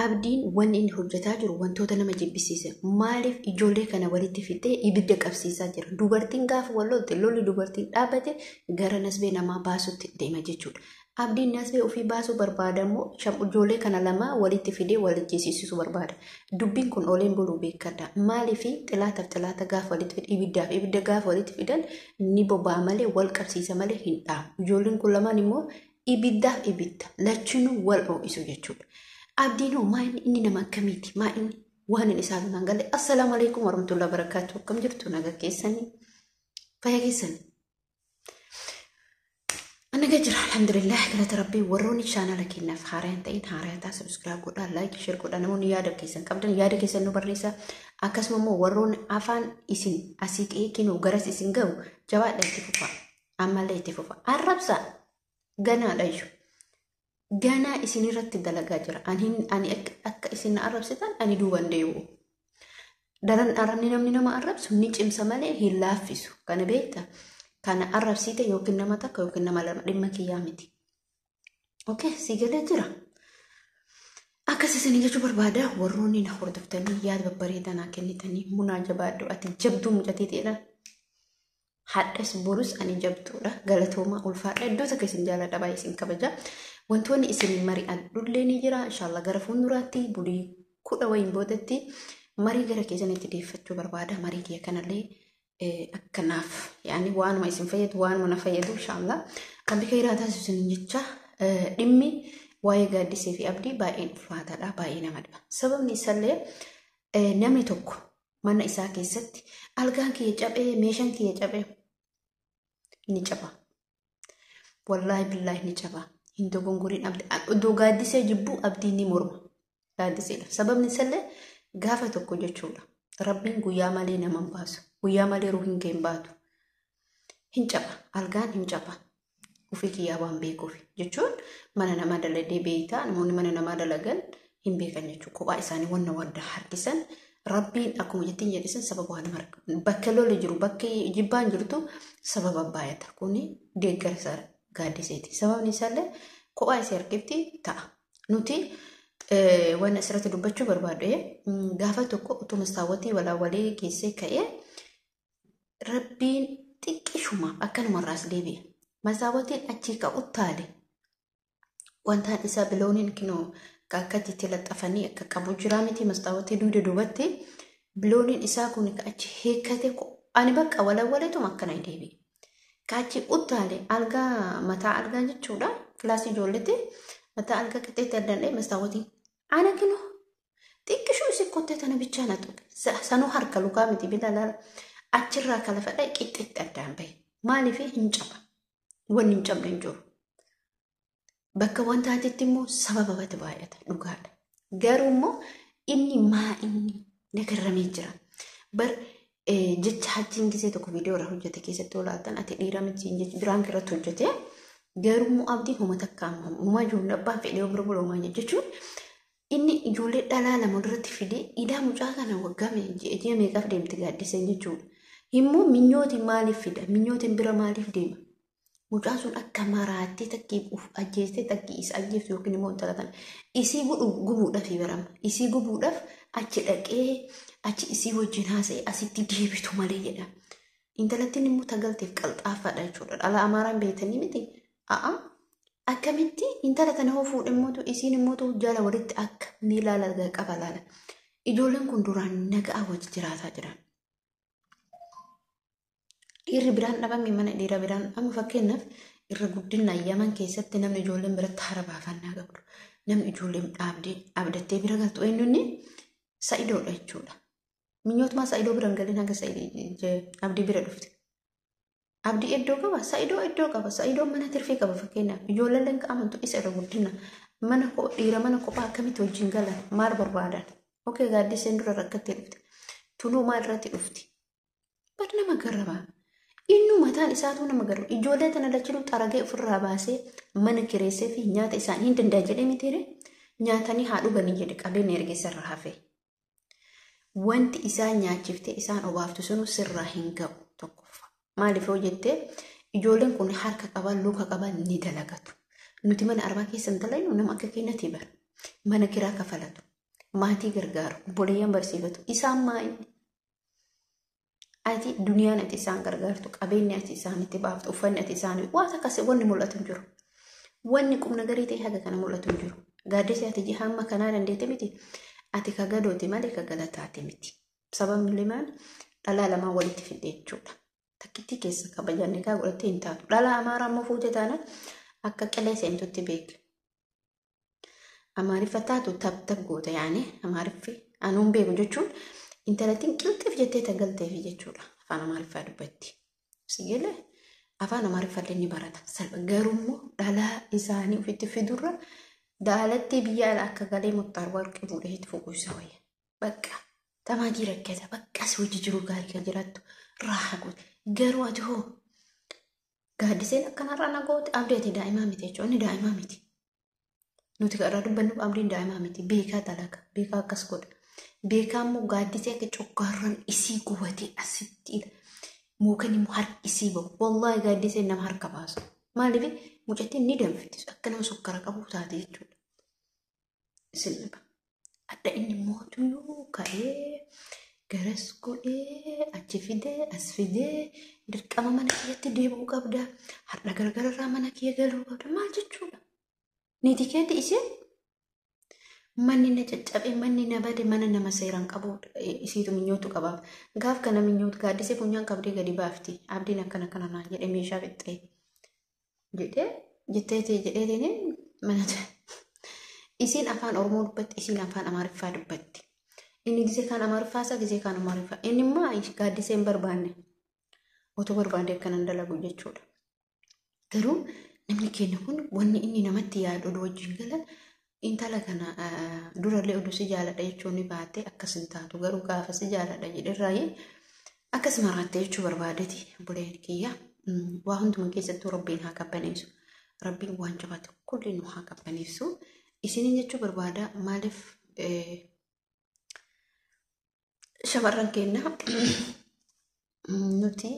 Abdiin wanni inni hojjetaa jiru wantoota nama jibbisiisa. Maaliif ijoollee kana walitti fidee ibidda qabsiisaa jira? Dubartiin gaafa wal lolte, lolli dubartiin dhaabbate gara nasbee namaa baasutti deema jechuudha. Abdiin nasbee ofii baasuu barbaada immoo ijoollee kana lama walitti fidee wal ajjeesisuu barbaada. Dubbiin kun ooleen buluu beekadha. Maaliif xilaataaf xilaata gaafa walitti fidan, ibiddaaf ibidda gaafa walitti fidan ni boba'a malee, wal qabsiisa malee hin dhaamu. Ijoolleen kun lamaan immoo ibiddaaf ibidda lachinuu wal ho'isu jechuudha. Abdiin hoo maa inni nama akkamiiti? Maa inni waan inni isaaf hin galle? Assalaamu alaikum warahmatullahi wabarakatuh. Akkam jirtu, nagaa keessanii? Fayyaa keessanii? Nagaa jira, alhamdulillah, galata Rabbii. Warroonni chaanala keenyaaf haaraa hin ta'in haaraa ta'a, subscribe godhaa, like, share godhaa. Namoonni yaada keessan qabdan yaada keessan nu barreessaa. Akkasuma immoo warroonni afaan isin asii qe'ee kinuu garas isin ga'u, jabaadha, itti fufa, ammallee itti fufa, arrabsaa, ganaadha iyyuu. Ganaa isin irratti dalagaa jira. Ani akka isin na arrabsitan ani duuban deebi'u. Daran arrabni namni nama arrabsu ni cimsa malee hin laaffisu. Kana beekta. Kana arrabsiite yookiin nama takka yookiin nama lama dhimma kiyyaa miti. Okay, si galee jira. Akkas isin jechuu barbaada. Warroonni na hordoftanii yaada babbareedaa naa kennitanii, munaa jabaadhu, ati jabduu mucatii ta'edha. Hadhas borus ani jabduudha. Galatoomaa, ulfaadha. Iddoo takka isin jaaladha, baay'ee isin kabaja. Wantoonni isin mari'adhullee ni jira. Inshallah gara fuulduraatti bulii 10 wayiin boodatti marii gara keessanitti deeffachuu barbaada. Marii kiyya kanallee akkanaaf yaani waanuma isin fayyadu, waanuma na fayyadu, inshallah. Rabbi khayraa taasisu isin jecha. Dhimmi waa'ee Gaaddisee fi Abdii baay'ee ulfaataadha. Baay'ee nama dhiba. Sababni isallee namni tokko mana isaa keessatti algaan kiyya cabee, meeshaan kiyya cabee, ni caba. Wallaahi billaahi ni caba. Hin dogongoriin Abdii. Iddoo Gaaddisee jibbuu Abdii ni morma. Gaaddiseedha. Sababni isallee gaafa tokko jechuudha. Rabbiin guyyaa malee nama hin baasu. Guyyaa malee ruuhin kee hin baatu. Hin caba. Algaan hin caba. Ofii kiyyaa waan beekuuf jechuun mana namaa dalagee beektaa, namoonni mana namaa dalagan hin beekan jechuudha. Kophaa isaanii wanna wadda harkisan Rabbiin akkuma jettiin jedhisan sababa waan nama bakka lolli jiru, bakka jibbaan jirtu sababa baay'ata. Kuni deeggarsa Gaaddiseeti. Sababni isaallee kophaa isii harkifti ta'a. Nuti waan asirratti dubbachuu barbaadu, gaafa tokko utuma saawwatii walaawwalee geessee ka'ee Rabbiin xiqqishuma akkanumarraas deebi'e. Masaawatiin achii ka'u taale. Wantaan isaa bilooniin kinoo akkatti itti laxxafanii akka qabu jiraa miti, mastaawatii dugda duubatti bilooniin isaa kun achi hiikkate, ani bakka walawwaleetuma akkana deebi'e. Kaachi uttaale algaa mataa algaa jechuudha. Kilaasii ijoolletti mataa algaa qixxeetti addaan dha'e mastaawatiin. Ana kinoo xiqqishuu isi kottee tana bichaa na tuqe. Sanuu harka lukaa miti bila laala. Achirraa kala fadhaa qixxeetti addaan bahe. Maaliif hin caba? Wanni hin cabne hin jiru. Bakka wantaatitti immoo sababa batu baay'ata, dhugaadha. Garuu immoo inni maa inni nagarramee jira. Bar jecha hajjiin gisee tokko viidiyoo irraa hojjete keessatti olaaltan, ati dhiira miti jecha biraan irratti hojjete. Garuu immoo Abdiin homa takka homaa ijoollee abbaan fedhee bira bula homaa jechuun inni ijoollee dhalaa lama duratti fidee idaa mucaa kana waggaa ji'a meeqaaf deemti Gaaddiseen jechuudha. Immoo Minyootiin maaliif fida? Minyootiin bira maaliif deema? Mucaan sun akka maraattee takkii uf ajjeestee takkii isa ajjeeftu yookiin immoo intala tana isii gubuudhaaf barama. Isii gubuudhaaf achi dhaqee achi isii wajjin haasa'e asitti deebitu malee jedha. Intalattiin immoo tagalteef qalxaafaadha jechuudha. Dhala Amaaraan beektanii miti. A'a. Akkamitti intala tana hoo fuudhe immoo isiin immoo jala walitti akka miilaa laga qaba laala. Ijoolleen kun duraan nagaa wajji jiraataa jiran. Dhiirri biraan dhabame mana dhiira biraan amma fakkeenyaaf irra guddina Yaman keessatti namni ijoolleen biratti hara baafannaa qabdu. Namni ijoolleen dhaabdee abdattee bira galtu eenyunni Sa'idoodha jechuudha. Minyootumaa Sa'idoo bira hin galin hanga Abdii bira dhufte. Abdii iddoo qaba, Sa'idoo iddoo qaba, Sa'idoon mana tirfii qaba fakkeenyaaf. Ijoolleen amantu isa irra guddina. Mana dhiira mana kophaa akkamitti wajjin galan, maal barbaadan? Okay, Gaaddiseen dura rakkattee dhufte. Tuluu maal irratti dhufti? Bar nama garraba. Innu mataan isaatu nama garraba. Ijoollee tana lachinuu xaragee ofirraa baasee mana kireessee fi nyaata isaanii hin danda'a jedhee mitiire, nyaatanii haa dhuganii jedhe, qabeenya erga isarra hafe. Wanti isaan nyaachiftee isaan obaaftu sunu sirraa hin ga'u tokkoffaa. Maaliif yoo jettee, ijoolleen kun harka qaban luka qaban ni dalagatu. Nuti mana arbaa keessa hin dalagnu, nama akka keenyatti bara. Mana kiraa kafalatu. Maatii gargaaru, obboleeyyan barsiifatu. Isaan maa inni? Ati duniyaan ati isaan gargaartu, qabeenyi ati isaanitti baaftu, uffanni ati isaanii waan akkasii wanni mul'atu hin jiru. Wanni qubna garii ta'e haga kana mul'atu hin jiru. Gaaddisee ati hamma kanaa dandeette miti. Ati ka gadoote malee ka galataate miti. Sababni limaan dhalaa lamaan walitti fidde jechuudha. Takkittii keessa kabajaan nikaa godhattee hin taatu. Dhalaa amaaraa immoo fuute taana akka qilee seentutti beeka. Amaariffa taatu tab tab goota yaani amaariffi anuun beeku jechuun intalattiin qilxiif jettee tagalteefi jechuudha. Afaan amaariffaa dubbatti. Sigilee afaan amaariffaallee ni barata. Salpha garuu dhalaa isaanii ofitti fidurra daalattii biyya alaa akka galee muktaar warqii fuudhee itti fuudhuu isa wayya. Bakka tamaatii rakkata bakka si hojii jiru gaarii kan jiraattu raaha goote. Garuu ati hoo gaaddiseen akkanarraa na goote abdii ati daa'imaa miti jechuudha. Inni daa'imaa miti. Nuti kan irraa dubbannu abdiin daa'imaa miti. Beekaa dalaga. Beekaa akkas godha. Beekaa immoo gaaddisee akka coggaarraan isii gubatee asitti mukaan immoo harki isii bahu. Wallaahi gaaddiseen nama harka baasu. Maaliif mucattiin ni danfiti akka nama sukkara qabu taate jechuudha. Isin dhiba. Adda inni mootuyyuu ka'ee garas godhee achi fidee as fidee dirqama mana kiyyatti deebi'uu qabda. Har'a gargararraa mana kiyya galuu qabda. Maal jechuudha? Niitii keetti isheen manni na caccabe manni na bade mana nama seeraan qabu isiitu minyootu qabaaf. Gaaf kana minyootu gaaddisee funyaan qabdee gadi baafti. Abdiin akkana kana naan jedhee meeshaa fixxee jedhee jetteetii jedheetiin mana isiin afaan Oromoo dubbatti isiin afaan Amaariffaa dubbatti. Inni gisee kaan Amaariffaa isaa gisee kaan Amaariffaa. Inni immoo gaaddisee hin barbaanne otoo barbaade akkanan dalagu jechuudha. Garuu namni keenya kun wanni inni namatti yaadu oduu wajjin galan intala kana durallee oduu si jaaladha jechuun ni baate akkas hin taatu garuu gaafa si jaaladha jedherraayi akkas maraatte jechuu barbaadeti obboleen kiyya. Waa hunduma keessattuu rabbiin haa qabbaneessu. Rabbiin waan jabaate kulli nu haa qabbaneessu. Isiniin jechuu barbaada maaliif shamarran keenya nuti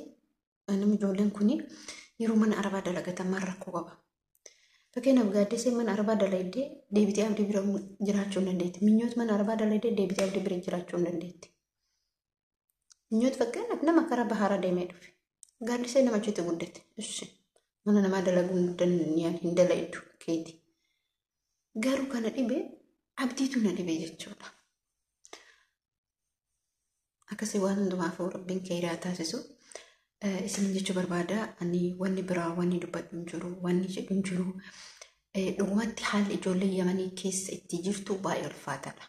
namni ijoolleen kuni yeroo mana arabaa dalagatan maal rakkoo qaba. Fakkeenyaaf gaaddisee mana arabaa dalagdee deebitee abdii bira jiraachuu hin dandeetti. Minyoot mana arabaa dalagdee deebitee abdii bira jiraachuu hin dandeetti. Minyoot fakkeenyaaf nama karaa bahaara deemee dhufe. Gaaddisee nama achitti guddate. Issi mana namaa dalaguu hin dalagdu keeti. Garuu kana dhibee abdiitu na dhibee jechuudha. Akkasii waan hundumaafuu rabbiin keeraa taasisu. Isin jechuu barbaada ani wanni biraa wanni dubbadhu hin jiru wanni jedhu hin jiru. Dhugumatti haalli ijoollee Yamanii keessa itti jirtu baay'ee ulfaataadha.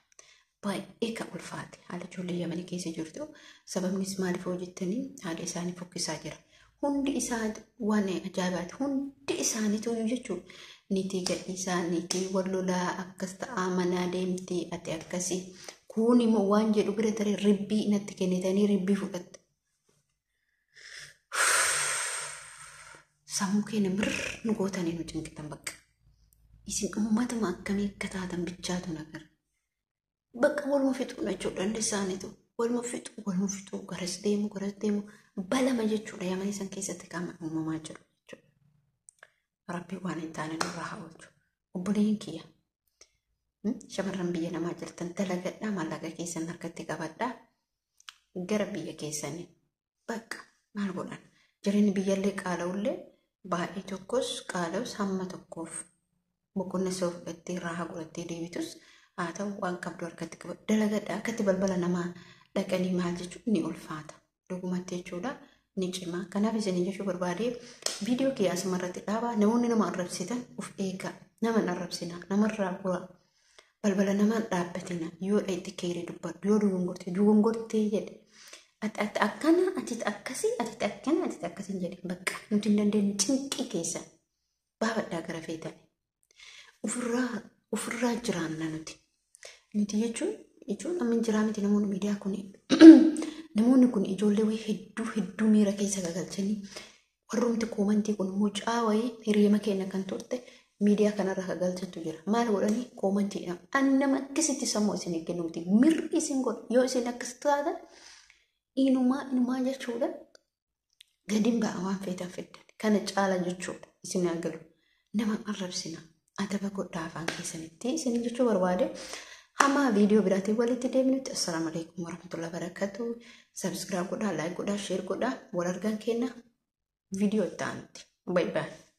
Baay'ee kan ulfaate haalli ijoollee Yamanii keessa jirtu sababnis maaliif hoo jettanii haala isaanii fokkisaa jira. Hundi isaa waan ajaa'ibaati. Hundi isaaniitu jechuudha. Niitii gadhiisaa, niitii wal lolaa akkas ta'aa manaa deemti ati akkasii. Kun immoo waan jedhu bira taree ribbii natti kennitanii ribbii fudhatte. Sammuu keenya mirr nu gootanii nu cinqitan bakka. Isin uummatuma akkamii akka taatan bichaatu nagara. Bakka waluma fixuu jechuudha hundi isaaniitu. Waluma fixuu waluma fixuu garas deemu garas deemu balama jechuudha Yamanii san keessatti qaama uumamaa jiru jechuudha. Rabbi waan hin taane nurraa haa oolchu. Obboleeyyan kiyya. Shamarran biyya namaa jirtan dalagadhaa maallaqa keessan harkatti qabadhaa gara biyya keessanii bakka maal godhan jireenyi biyyallee qaala'ullee baay'ee tokkos qaala'us hamma tokkoof boqonna isa fudhattee raaha godhattee deebitus haa ta'u waan qabdu harkatti qabadhu dalagadhaa akkatti balbala namaa dhaqanii maal jechuun ni ulfaata dhugumatti jechuudha ni cima kanaaf isin jechuu barbaade viidiyoo kiyya asumarratti dhaabaa namoonni nama arrabsitan of eegaa nama hin arrabsina namarraa gura balbala namaan dhaabbatina yoo itti keeree dubbadhu yoo dogongorte dogongortee jedhe ati akkana ati akkasii ati akkana ati akkasii jedhe bakka nuti hin dandeenye cinqii keessa baabadhaa gara feetan ofirraa jiraanna nuti nuti jechuun amma hin jiraa miti namoonni miidiyaa kun namoonni kun ijoollee wayii hedduu hedduu miira keessa gagalchanii warrumti koomantii kun mucaa wayii hiriima keenya kan turte miidiyaa kanarra gagalchantu jira. Maal godhanii koomantiidhaan an nama akkasitti sammuu isin kennu miti mirri isin godhu yoo isin akkas taatan inumaa inumaa jechuudha gadiin ba'a waan feetan fiddan kana caala jechuudha isin agalu nama arrabsina adaba godhaa afaan keessanitti isin jechuu barbaade. Hamma viidiyoo biraatiin walitti deebinutti assalaamu alaikum warahmatullahi wabarakatuh. Subscribe godhaa, like godhaa, share godhaa. Wal argan kenna viidiyoo itti aanutti. Bye bye.